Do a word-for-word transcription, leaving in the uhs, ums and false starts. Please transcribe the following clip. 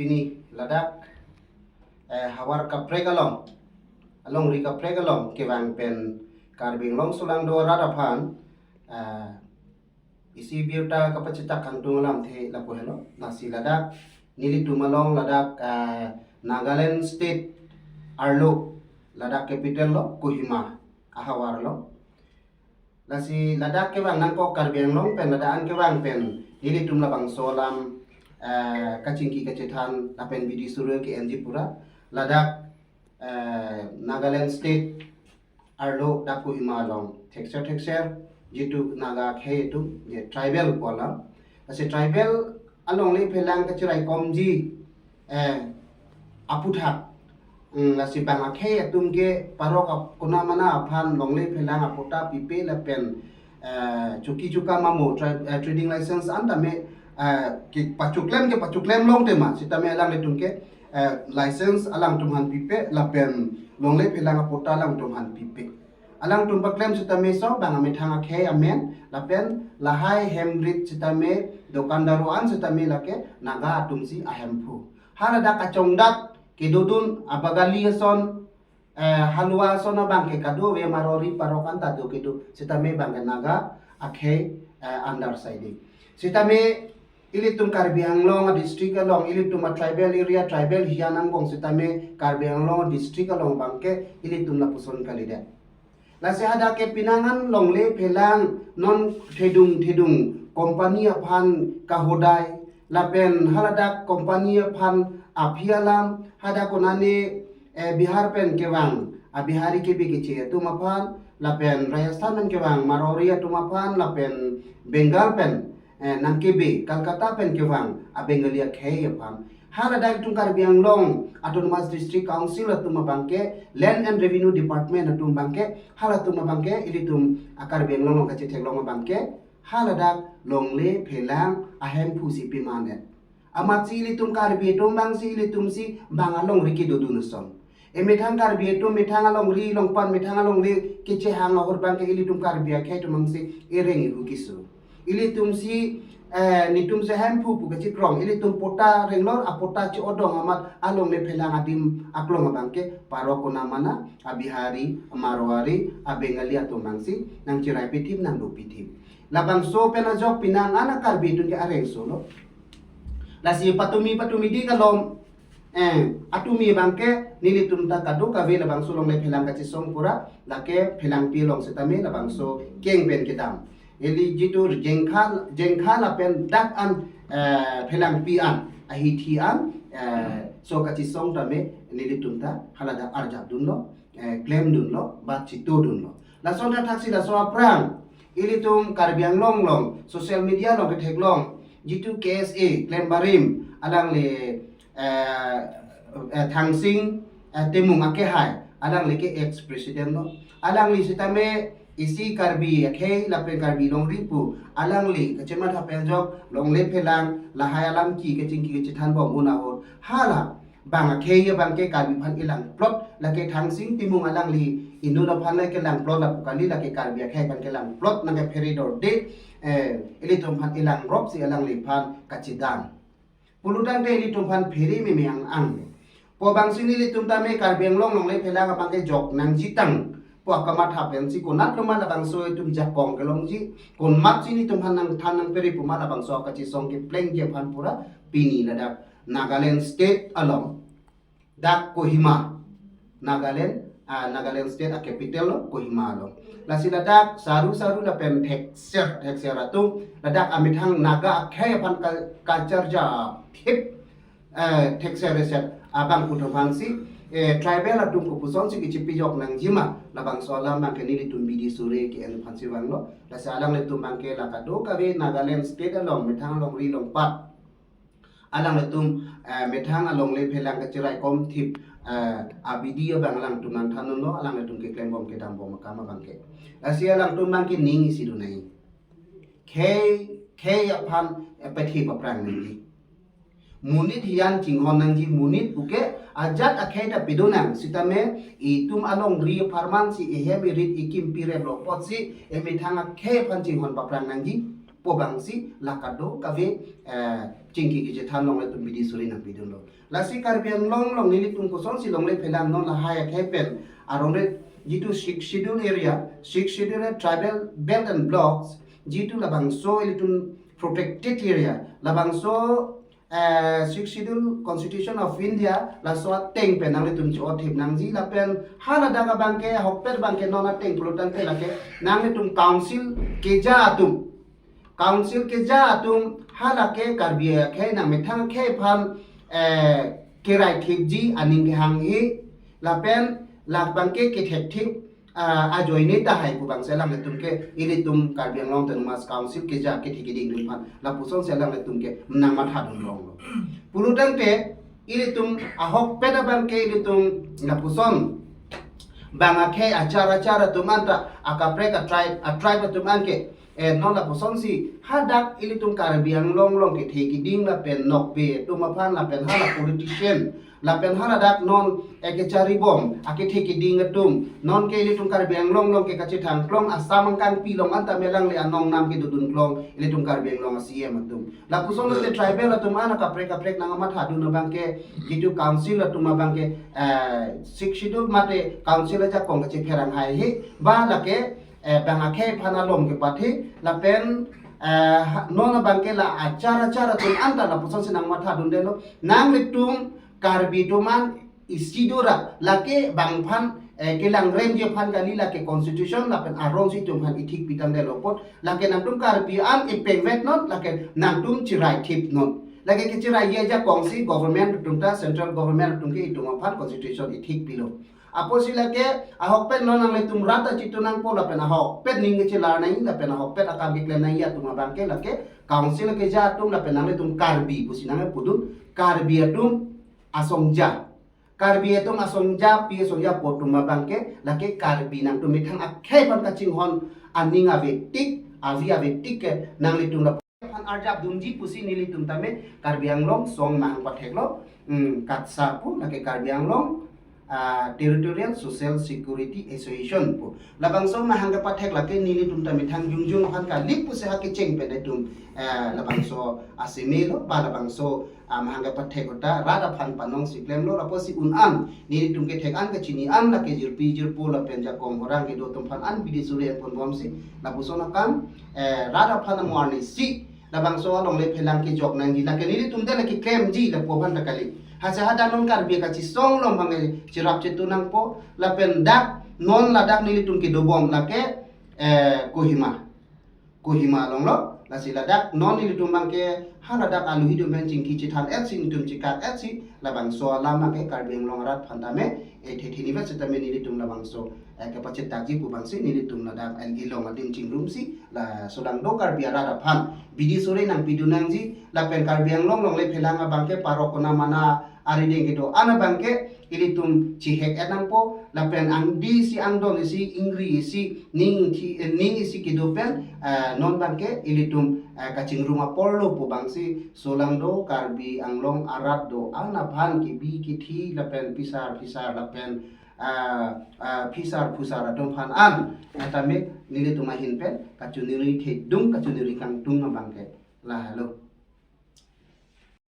Pini ladak eh, havar kaprek along, alongri kaprek along kevang pen Karbi Anglong solangdo arat aphan eh, isi birta kapachitak kangtung alamthe lapu helo. Lasi ladak nelitum along ladak eh, Nagaland State arlo, ladak capital lo Kohima ahavar lo. Lasi ladak kevang nangkok Karbi Anglong pen ladak an kevang pen nelitum labangso alam eh, kachingki kachethan lapen bidi suri ke-enji pura ladak eh, Nagaland State arlo dak Kohima along thekser thekser jitu Naga akhei atum je tribal pu alam. Lasi tribal alongle phelang kachiraikomji eh, aputhak. Hmm, lasi bang akhei atum ke parok ap- kona mana aphan longle phelang apatta pipe lapen eh, chuki chuka mamo tri- eh, trading license an tame eh, kepachoklem kepachoklem long tema sitame alanglitum ke eh, license alangtum aphan pipe lapen longle phelang apatta alangtum aphan pipe. Alangtum paklem sitame so bang amethang akhei amen lapen lahai hemrit sitame dokandaro an sitame lake Naga atumsi ahemphu. Haladak kachongdat kedodun abagali ason eh, halwa ason abang ke kadokave Marwari parok an ta do kedo sitame bang ke Naga akhei eh, under side. Sitame ilitum Karbi Anglong a district along, ilitum a tribal area, tribal hian angbong sitame Karbi Anglong a district along bang ke ilitum lapuson kalidet. Lasi hadak ke pinangan longle phelang non thedung thedung company aphan kahodai lapen haladak company aphan aphi alam hadak konane eh, Bihar pen kevang a Bihari kebe keche atum aphan lapen Rajasthan pen kevang Marwari atum aphan lapen Bengal pen eh, nangkebe Kolkata pen kevang a Bengali akhei aphan. Haladak itum Karbi Anglong Autonomous District Council atum abang ke Land and Revenue Department atum abang ke halatum abang ke ilitum a Karbi Anglong along kachetheklong abang ke haladak longle phelang ahemphu si pimanet. Amatsi ilitum Karbi atum abangsi ilitumsi bang alongri kedodun ason. Emethang Karbi atum methang alongri longpan methang alongri kechehang ahut bang ke ilitum Karbi akhei atum abangsi ereng ihu kisu. Ilitumsi eh, netumsi hemphu pu kachikrong ilitum patta renglor apatta chi-odong amat alongle phelang adim aklong abang ke parok kona mana a Bihari, a Marwari, a Bengali atum abangsi nangchirai pithip nangdo pithip. Labangso pen ajok pinangan a Karbi atum ke areng solo. Lasi patumi patumi di kalom eh, atumi abang ke nelitum ta kadokave labangso longle phelang kachesong pura lake phelangpi along sitame labangso keng pen kedam. Eli jitu jengkha jengkha lapen dak an eh, phelangpi an ahithi an eh, so kachesong tame nelitum ta haladak arjap dunlo, eh, klem dunlo, bat chitu dunlo. Lason ta thaksi laso aphrang ilitum Karbi Anglong along social media along ketheklong jitu K S A klembarim alangli eh, eh, Thangsing eh, Timung akehai alangli ke ex president lo. Alangli sitame isi Karbi akhei lapen Karbi longri pu alangli kachematha pen ajok longle phelang lahai alam ke kachingki kachethan bom un ahut hala bang akhei abang ke Karbi aphan ilangplot lake Thangsing Timung alangli inut aphan lake langplot lapu kali lake Karbi akhei aphan ke langplot nangkephere dorde eh, ilitum aphan ilangrop si alangliphan kachedam. Pulotangte ilitum aphan phere meme ang ang. Pu abangsi nelitum tame Karbi Anglong longle phelang abang ke jok nangjitang pu akamatha pensi konat loma labangso itum jakong kelongji, konatsi nelitum aphan nangthan nangphere puma labangso kachesong keplengji aphan pura pini ladak Nagaland State along dak Kohima, Nagaland, ah, Nagaland State a capital lo Kohima lo. Lasi ladak saru saru lapen thekser thekser atum ladak amethang Naga akhei aphan ka- kacharja thip eh, thekser reset abang atum aphansi eh, tribal atum kopuson si kichipi jok nangjima labangso alam abang ke nelitum bidi suri ke-en aphansi vanglo. Lasi alanglitum abang ke la kadokave Nagaland State along methang alongri longpat alanglitum eh, methang alongle phelang kachiraikom thip eh, abidi abang alangtum nangthan dunlo, alanglitum keklem bom kedam bom akam abang ke. Lasi alangtum abang ke ning isi do nai. Khei khei aphan eh, pethi paphrang nangji. Monit hian chinghon nangji, monit puke ajat akhei ta pidun nang sitame itum alongri apharman si ehem erit ekimpi replo apotsi emethang akhei aphan chinghon paphrang nangji. pu abangsi la kadokave, eh, chingki kachethan along ilitum bidi suri nangpidunlo. Lasi Karbi Anglong along nelitum kosonsi longle phelang non lahai akhei pen arongre jitu Sixth Schedule area, Sixth Schedule tribal belt and blocks, jitu labangso ilitum protected area, labangso, eh, Sixth Schedule Constitution of India laso ateng pen nanglitum chi-othip nangji lapen haladak abangke ahokpet abangke non ateng pulotangte lake nanglitum council keja atum, council keja atum halake Karbi akhei nangmethang akhei aphan, eh, keraithipji aning kehanghe lapen labangke kethekthip, ah, ajoine tahai pu abangsi alanglitum ke ilitum Karbi Anglong Autonomous Council keja kethe keding atum aphan lapusonsi alanglitum ke nangmathadun longlo. Pulotangte ilitum ahokpet abangke ilitum lapuson bang akhei achar achar atum anta akaprek a-tribe, a-tribe atum anke, eh, non lapusonsi hadak ilitum Karbi Anglong along kethe keding lapen nokbe atum aphan lapen hala politician lapen haladak non, eh, kecharibom akethe keding atum, nonke ilitum Karbi Anglong along ke kachethang klong, Assam angkangpi along anta melang le anong nam kedodun klong ilitum Karbi Anglong a-C E M atum. Lapuson lote tribal atum an akaprek kaprek nangmathadun abangke jitu council atum abangke, eh, Sixth Schedule mate council ajakong kachepherang haihe ba lake, eh, bang akhei aphan alom kepathe lapen, eh, ha-, non abangke la achar achar atum anta lapusonsi nangmathadundetlo. Nanglitum Karbi atum an isi dora lake bang aphan, eh, kelangremji aphan kali, lake constitution lapen arongsi itum aphan ithik pitangdetlo apot lake nangtum Karbi an ipengvek non lake nangtum chiraithip non. Lake kechiraiji ajakongsi government atum ta, central government atum ke itum aphan constitution ithik pilo. Apotsi lake ahokpet non nanglitum rat ta chitu nangpo lapen ahokpet ning kechelar nangji lapen ahokpet akam keklem nangji atum abangke lake council keja atum lapen nanglitum Karbi pusi nangpudun, Karbi atum asongja. Karbi atum asongjapi asongjapo atum abangke lake Karbi nangtum methang akhei aphan kachinghon aning avetik, avi avetik ke nanglitum la aphan arjapdunji pusi nelitum tame Karbi Anglong song mahang patheklo, hmm, KATSSA pu lake Karbi Anglong, ah, Territorial Social Security Association pu. Labangso mahang kepathek lake nelitum tame thang jongjong aphan kali pusi ha kecheng pen itum, eh, labangso asimilo ba labangso, ah, mahang kepathek ahut ta rat aphan panongsi klemlo, lapusi un an nelitum kethek an kachini an lake jirpi jirpo lapen jakong horang kedo atum aphan an bidi suri ponbomsi lapuson akam, eh, rat aphan amo arnisi labangso alongle phelang kejok nangji lake nelitum ta lake klemji lapu aphan ta kali. Hasi hadak non Karbi kachisong along abang cherap chetu nangpo lapen dak non ladak nelitum kedobom lake, eh, Kohima. Kohima alonglo, lasi ladak non nelitum abangke haladak aluhi atum pen chingki chethan etsi nelitum chekak etsi labangso alam abangke Karbi Anglong arat aphan tame, eh, the thinivet setame nelitum labangso, eh, kepachethakji pu abangsi nelitum ladak, eh, ilong adim chingrumsi laso along do Karbi arat aphan bidi suri nangpidun nangji lapen Karbi Anglong alongle phelang abangke parok kona mana arideng kedo an abangke ilitum chihek et nangpo lapen angdi isi angdon isi ingri isi ning thi, eh, ning isi kedo pen, eh, non abangke ilitum, eh, kachingrum aporlo pu abangsi laso along do Karbi Anglong arat do an aphan kebi kethi lapen pisar phisar lapen, ah, ah, phisar phusar atum aphan an, eh, tame nelitum ahin pen kachiningri thedung kachiningri kangtung abangke lahelo.